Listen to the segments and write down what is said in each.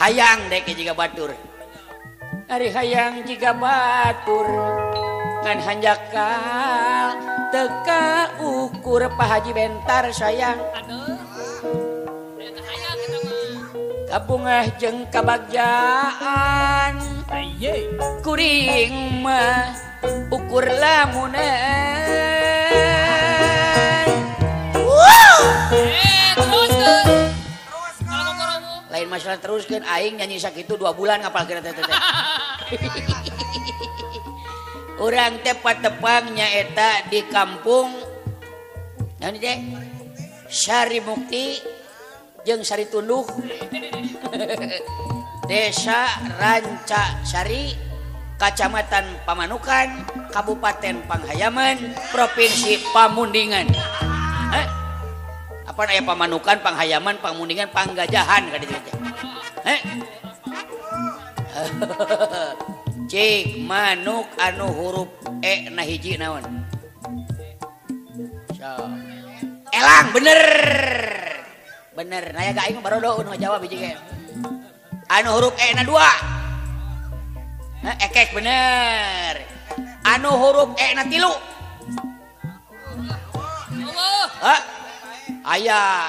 Hayang dek jiga batur. Ari hayang jiga batur ngan hanjakal teka ukur Pak Haji Bentar sayang. Aduh. Kabungah jeung kabagjaan kuring mah ukur lamunan. Lain masalah teruskeun aing nyanyi sakitu 2 bulan ngapalkeun teh teh. Urang teh patepang nyaeta di kampung naon teh? Sari Mukti jeung Sari Tunduh. Desa Ranca Sari, Kacamatan Pamanukan, Kabupaten Panghayaman, Provinsi Pamundingan. Apa aya Pamanukan, Panghayaman, Pamundingan, Panggajahan ka ditu teh. Cik manuk anu huruf E na hiji naon? So. Elang bener. Bener, naya ga aing barodo nu ngajawab hiji ge. Anu huruf E na 2. Ekek bener. Anu huruf E na 3. Hah? Aya.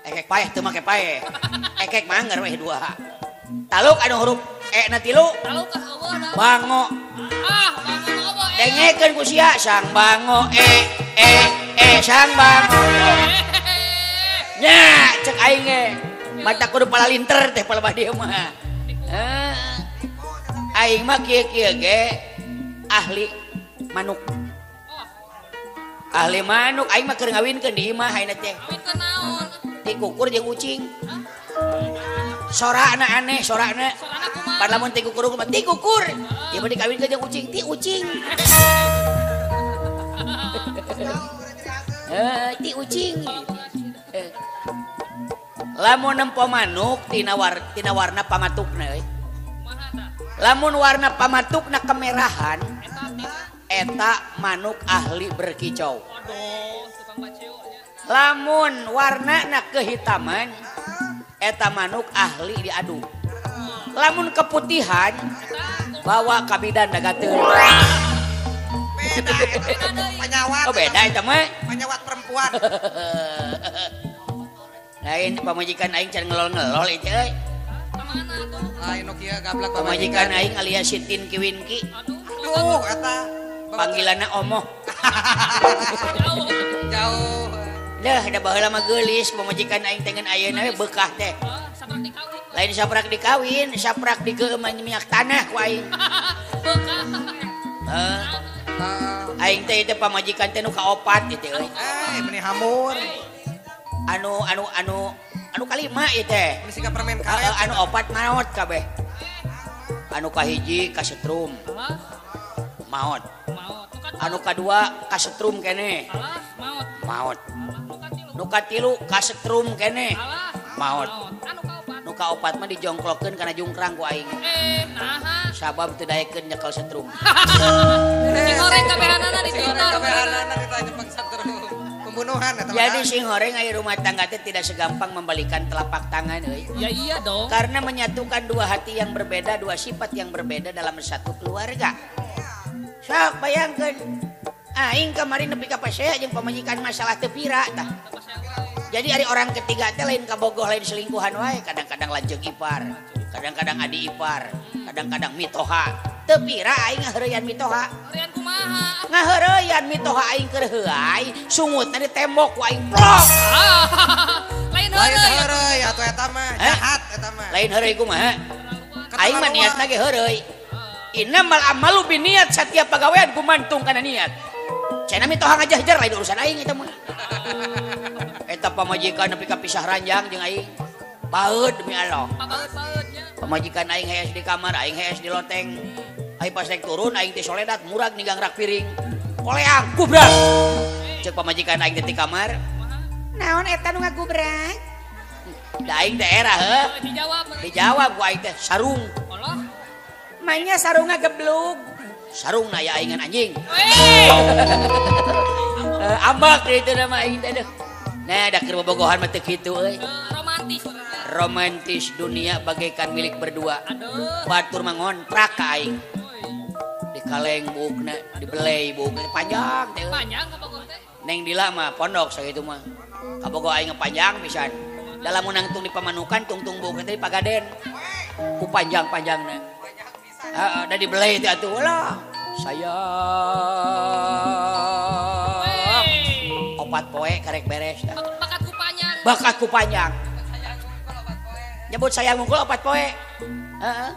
Ekek paeh teu make paeh. Ekek mah anggar we 2. Taluk anu huruf E na 3. Bango. Ah, bango mah. Dengekeun ku sia sang bango e e e sang bango. Nya cek aing ge. Mata kudu palalinter teh palebah dieu mah. Aing mah kieu-kieu ge ahli manuk. Ahli manuk aing mah keur ngawinkeun di imah ayeuna teh. Ngawinkeun naon? Tikukur jeung ucing. Sorana aneh, sorana. Sorana kumaha? Pan lamun tikukur mah tikukur. Ieu mah dikawinkeun jeung ucing, ti ucing. Ti ucing. Lamun nempo manuk tina warna pamatukna euy. Lamun warna pamatukna kemerahan eta manuk ahli berkicau. Lamun warnana kehitaman eta manuk ahli diadu. Lamun keputihan bawa ka bidan dagateun. Beda eta panyawat. Oh beda eta mah. Panyawat perempuan. Lain pamajikan aing can ngelol-ngelol itu euy. Kamana tuh? Lain nu kieu gablak pamajikan aing alias Sitin Kiwinki. Aduh eta panggilanna Omoh. Jauh. Dah da baheula mah geulis pamajikan aing teh ngan ayeuna we beukah teh. Saprak dikawin. Lain saprak dikawin, saprak dikeueuman minyak tanah ku aing. Beukah. Heeh. Aing teh teh pamajikan teh nu kaopat ieu teh euy. Eh, meni hamur. Anu anu anu anu kalima ieu teh. Meni siga permen karet. Anu opat maot kabeh. Anu kahiji kasetrum. Maot. Anu kadua kasetrum keneh. Maot. Nu katilu kasetrum keneh. Maot. Nu kaopat mah dijongklokeun kana jungkrang ku aing. Naha. Sabab teu daekeun nyekel setrum. Sing horeng kabehanana di Twitter. Kabehanana ditanya pang setrum. Pembunuhan eta. Jadi sing horeng aya rumah tangga teh tidak segampang membalikan telapak tangan euy. Ya iya dong. Karena menyatukan dua hati yang berbeda, dua sifat yang berbeda dalam satu keluarga. Sok bayangkeun aing kemarin nepi ka pasea jeung pamajikan masalah teu pira tah. Jadi ari orang ketiga teh lain kabogoh lain selingkuhan wae, kadang-kadang lanceuk ipar, kadang-kadang adi ipar, kadang-kadang mitoha. Teu pira aing ngaheureyan mitoha. Heureyan kumaha? Ngaheureyan mitoha aing keur heuay, sungutna di tembok ku aing plok. Lain heureuy atuh eta mah, jahat eta mah. Lain heureuy kumaha? Aing mah niatna ge heureuy. Innamal amalu binniyat, setiap pagawean gumantung kana niat. Cenah mitoha ngajahjar lain urusan aing eta mah. Eta pamajikan nepi ka pisah ranjang jeung aing. Baeud demi Allah. Pamajikan aing hees di kamar, aing hees di loteng. Aing pas naik turun aing teh soledat murag ninggang rak piring. Koleang gubrak. Ceuk pamajikan aing teh di kamar. Naon eta nu ngagubrak? Da aing teh era heuh. Dijawab. Dijawab ku aing teh sarung. Allah. Manya sarungna geblug. Sarungna aya aingan anjing. Ambak itu nama aing teh. Nah, da keur bobogohan mah teu kitu euy. Romantis. Romantis dunia bagaikan milik berdua. Aduh. Batur mah ngontrak ka aing. Di kaleng buukna, dibelei buukna panjang teh. Panjang kabogoh teh. Neng Dila mah pondok sakitu mah. Kabogoh aing panjang pisan. Dalam nangtung di pamanukan tungtung buukna teh di Pagaden. Ku panjang-panjangna. Heeh, da dibelei teh atuh lah. Sayang. Opat poe karek beres tah. Bakatku panjang. Bakatku panjang. Nyebut sayang mungkul opat poe. Heeh.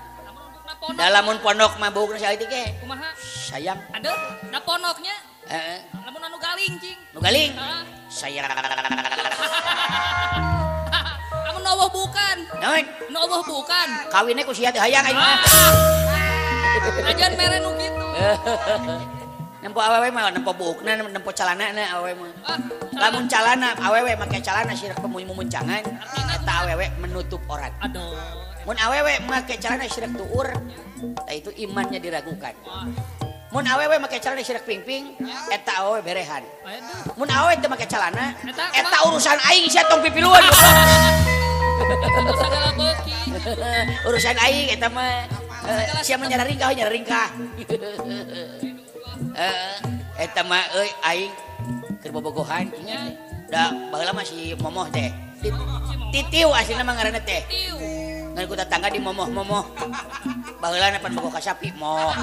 Dalamun pondok mah buukna saeutik ge. Kumaha? Sayang. Aduh, da pondoknya. Heeh. Lamun anu galing cing. Nu galing? Sayang. Amun eueuh bukan. Naon? Nu eueuh bukan. Kawinnya ku sia teh hayang aing mah. Ajan mere nu kitu. Nempo awewe mah nempo buukna, nempo calanana awewe mah. Lamun calana awewe make calana sirek pemuncangan eta awewe menutup aurat. Aduh. Mun awewe make calana sirek tuur, tah itu imannya diragukan. Mun awewe make calana sirek pingping, eta awewe berehan. Mun awewe teu make calana, eta urusan aing sia tong pipiluan. Sagala beuki. Urusan aing eta mah. Sia mah nyararingkah nyararingkah. Eta mah euy aing keur bobogohan ingat da baheula mah si Momoh teh. Titiu aslina mah ngaranna teh. Ngan ku tetangga di momoh-momoh. Baheula pan bogoh ka sapi moh.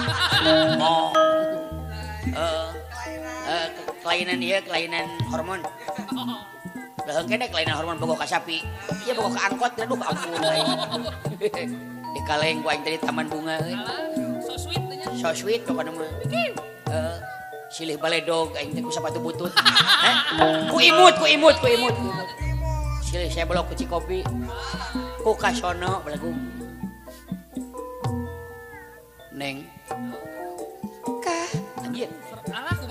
Moh. Kelainan ieu kelainan hormon. Leuheung keneh kelainan hormon bogoh ka sapi. Ieu bogoh ka angkot aduh ampun aing. Di kaleng ku aing teh di taman bunga euy. So sweet teh nya. So sweet pokona mah. Silih baledog aing teh ku sapatu butut. Hah? Ku imut, ku imut, ku imut. Silih seblok ku Cikopi. Ku kasono belagung. Neng. Kah. Anjir.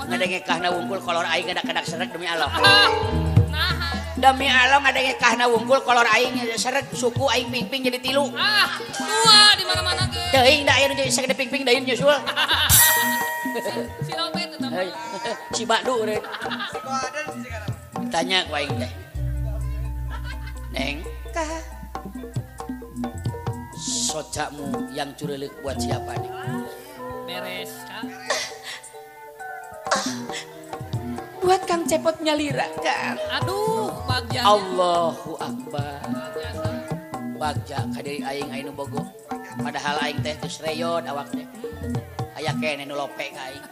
Ngadenge kahna wungkul kolor aing ngadak-ngadak serek demi Allah. Demi Allah ngadenge kahna wungkul kolor aing serek suku aing pingping jadi tilu. Ah, dua di mana-mana ge. Teuing da aya nu jadi sagede pingping daeun nyusul. Si lopet eta mah. Si Bakdu rek. Si Goaden sigana. Tanya ku aing teh. Neng, kah. Socamu yang cureuleuk buat siapa nih? Beres, Kak. Buat Kang Cepot nyalira, Kang. Aduh, bagja. Allahu Akbar. Bagja ka diri aing aya nu bogoh. Padahal aing teh geus reyod awak teh. Aya keneh nu lope ka aing.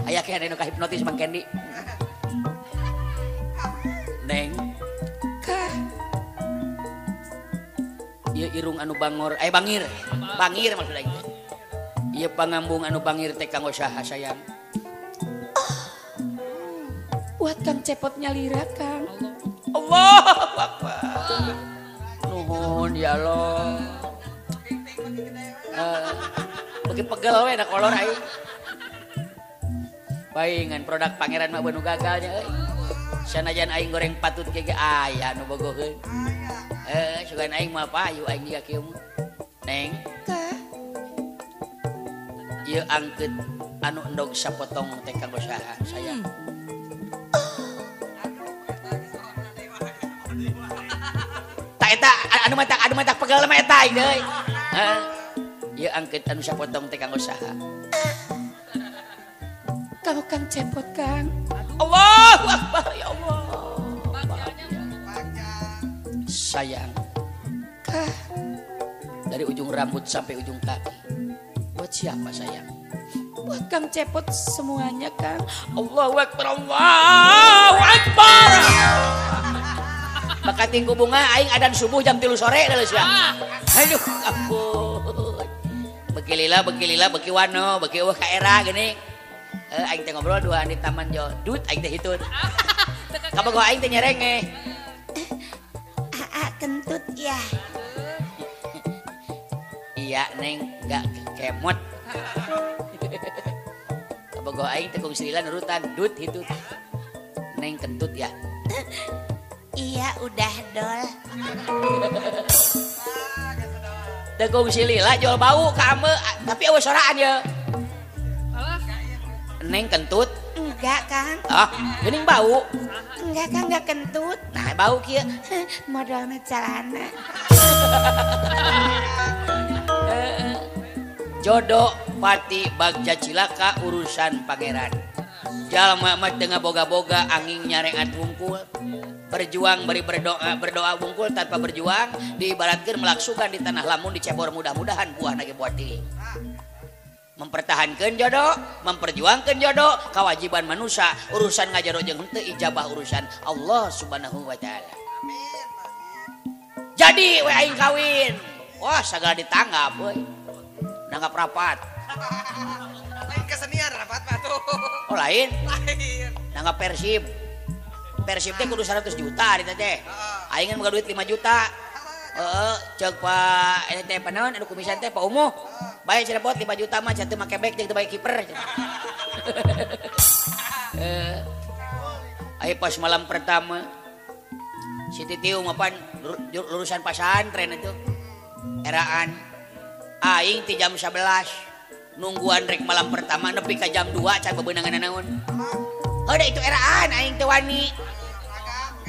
Aya keneh nu kahipnotis Mang Kendi. Neng, kah. Ieu irung anu bangor, bangir. Bangir maksud aing teh. Ieu pangambung anu bangir teh kanggo saha sayang? Buat Kang Cepot nyalira, Kang. Allahu Akbar. Nuhun ya Allah. Beuki pegel we da kolor aing. Paingan produk pangeran mah nu gagalnya euy. Sanajan aing goreng patut ge aya nu bogoheun. Sugan aing mah payu aing jiga kieu mah. Neng, kah. Ieu angkeut anu endog sapotong teh kanggo saha sayang? Tak eta anu matak pegel mah eta aing deui. Heeh. Ieu angkeut anu sapotong teh kanggo saha? Kanggo Kang Cepot, Kang. Allahu Akbar ya Allah. Sayang. Kah. Dari ujung rambut sampai ujung kaki. Buat siapa sayang? Buat Kang Cepot semuanya, Kang. Allahu Akbar, Allahu Akbar. Bakating ku bunga aing adan subuh jam 3 sore da sia. Aduh, ampun. Beki lila, beki lila, beki wano, beki eueuh ka era geuning. Aing teh ngobrol duaan di taman jo. Dut aing teh hitut. Kabogoh aing teh nyerenge. Aa kentut ya. Iya, Neng, enggak kemot. Kabogoh aing teh kung silila nurutan dut hitut. Neng kentut ya. Iya, udah dol. Tekung silila jual bau ka ame, tapi eueuh soraan ye. Neng kentut? Enggak, Kang. Ah, geuning bau. Enggak, Kang, enggak kentut. Nah, bau kieu. Modalna calana. Jodoh pati bagja cilaka urusan pangeran. Jalma mah teu ngaboga-boga angin nyareat wungkul. Berjuang bari berdoa, berdoa wungkul tanpa berjuang diibaratkeun melaksukan di tanah lamun dicebor mudah-mudahan buah nage buah teuing. Mempertahankan jodoh, memperjuangkan jodoh, kewajiban manusia, urusan ngajodoh jeung henteu ijabah urusan Allah Subhanahu wa taala. Jadi we aing kawin. Wah, sagala ditanggap euy. Nanggap rapat. Lain kesenian rapat mah tuh. Oh, lain. Lain. Nanggap Persib. Persib teh kudu 100 juta ari teh. Aing kan boga duit 5 juta. Heeh, ceuk Pak ini teh panaon anu kumisan teh Pak Umuh. Bae cenah bot 5 juta mah cenah teu make bek jeung teu make kiper. Ayo pas malam pertama si Titiu mapan lulusan pasantren itu eraan aing ti jam 11 nungguan rek malam pertama nepi ka jam 2 can bebeunangan naon. Heuh itu eraan aing teu wani.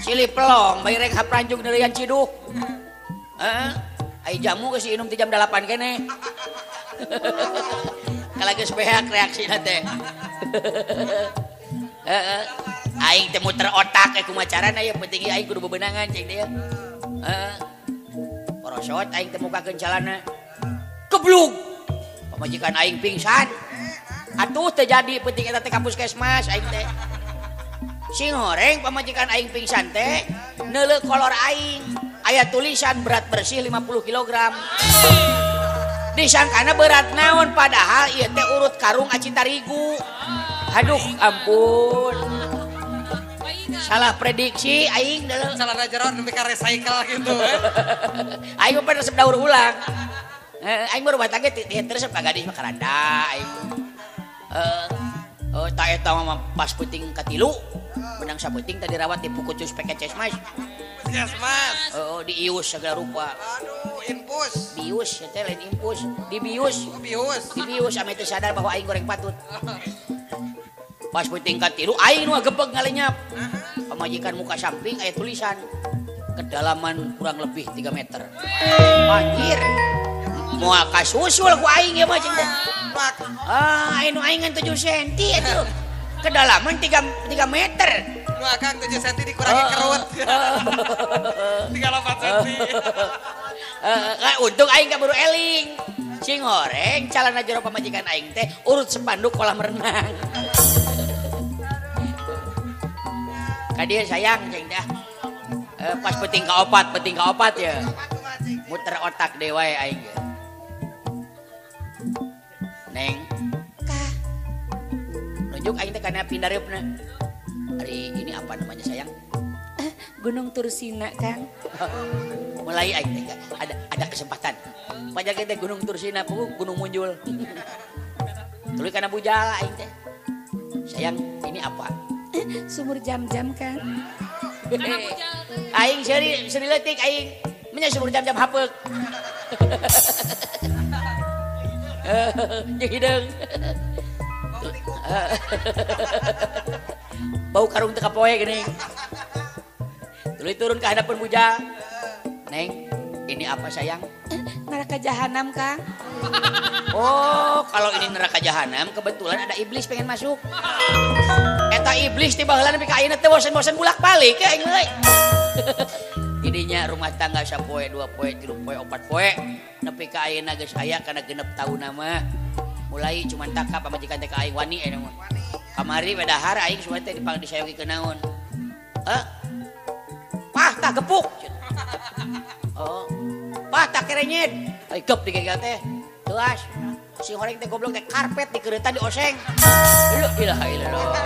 Silih pelong bae rek hapranjung neuleuyan ciduk. Heeh, ai jamu geus inum ti jam 8 keneh. Kalau geus beak reaksina teh. Heeh. Aing teh muter otak kumaha carana ya penting aing kudu bebenangan cing teh. Heeh. Porosot aing teh mukakeun calana. Geblug. Pamajikan aing pingsan. Atuh teu jadi penting eta teh ka puskesmas aing teh. Sing horeng pamajikan aing pingsan teh neuleuh kolor aing. Aya tulisan berat bersih 50 kg. Disangkana berat naon padahal ieu teh urut karung aci tarigu. Aduh ampun. Salah prediksi aing deuleu. Salah jero nepi ka recycle gitu. Aing mah resep daur ulang. Aing mah rumah tangga teu resep ka gadis mah karanda aing. Heeh, ta eta mah pas peuting katilu. Menang sapenting tadi rawat di pukucus PKC mas. Puskesmas. Oh, diius segala rupa. Aduh, infus. Bius, teh lain infus, dibius. Oh, bius. Dibius ame teu sadar bahwa aing goreng patut. Pas peuting katilu aing nu ngagepeg ngalenyap. Pamajikan muka samping aya tulisan kedalaman kurang lebih 3 meter. Anjir. Moal kasusul ku aing ieu mah cing teh. Ah, aing nu aing ngan 7 cm atuh. Kedalaman 3 meter. Nu akang 7 cm dikurangi kerut. 34 cm. Untung aing kaburu eling. Sing horeng calana jero pamajikan aing teh urut spanduk kolam renang. Ka dieu sayang cing teh. Pas penting ka opat ya. Muter otak deui wae aing ge. Neng. Kah. Nunjuk aing teh kana pindareupna. Hari ini apa namanya sayang? Gunung Tursina, Kang. Mulai aing teh ada kesempatan. Pajak teh Gunung Tursina, Gunung Munjul. Tuluy kana bujal aing teh. Sayang, ini apa? Sumur jam-jam, Kang. Aing seuri seuri leutik aing. Menya sumur jam-jam hapeuk. Jeung hideung. Bau karung teu kapoe geuning. Tuluy turun ke hadapan bujal. Neng, ini apa sayang? Neraka jahanam, Kang. Oh, kalau ini neraka jahanam, kebetulan ada iblis pengen masuk. Eta iblis ti baheula nepi ka ayeuna teh bosen-bosen bulak-balik ya aing euy. Jadinya rumah tangga sapoe, 2 poe, 3 poe, 4 poe, nepi ka ayeuna geus aya kana 6 taun mah. Mulai cuman taka pamajikan teh ka aing wani ayeuna mah. Kamari we dahar aing suwe teh dipang disayogikeun naon. Heh. Pah tah gepuk. Oh. Pah tah kerenyet. Ai gep digegel teh. Teuas. Sing horeng teh goblok teh karpet dikeureutan dioseng. La ilaha illallah.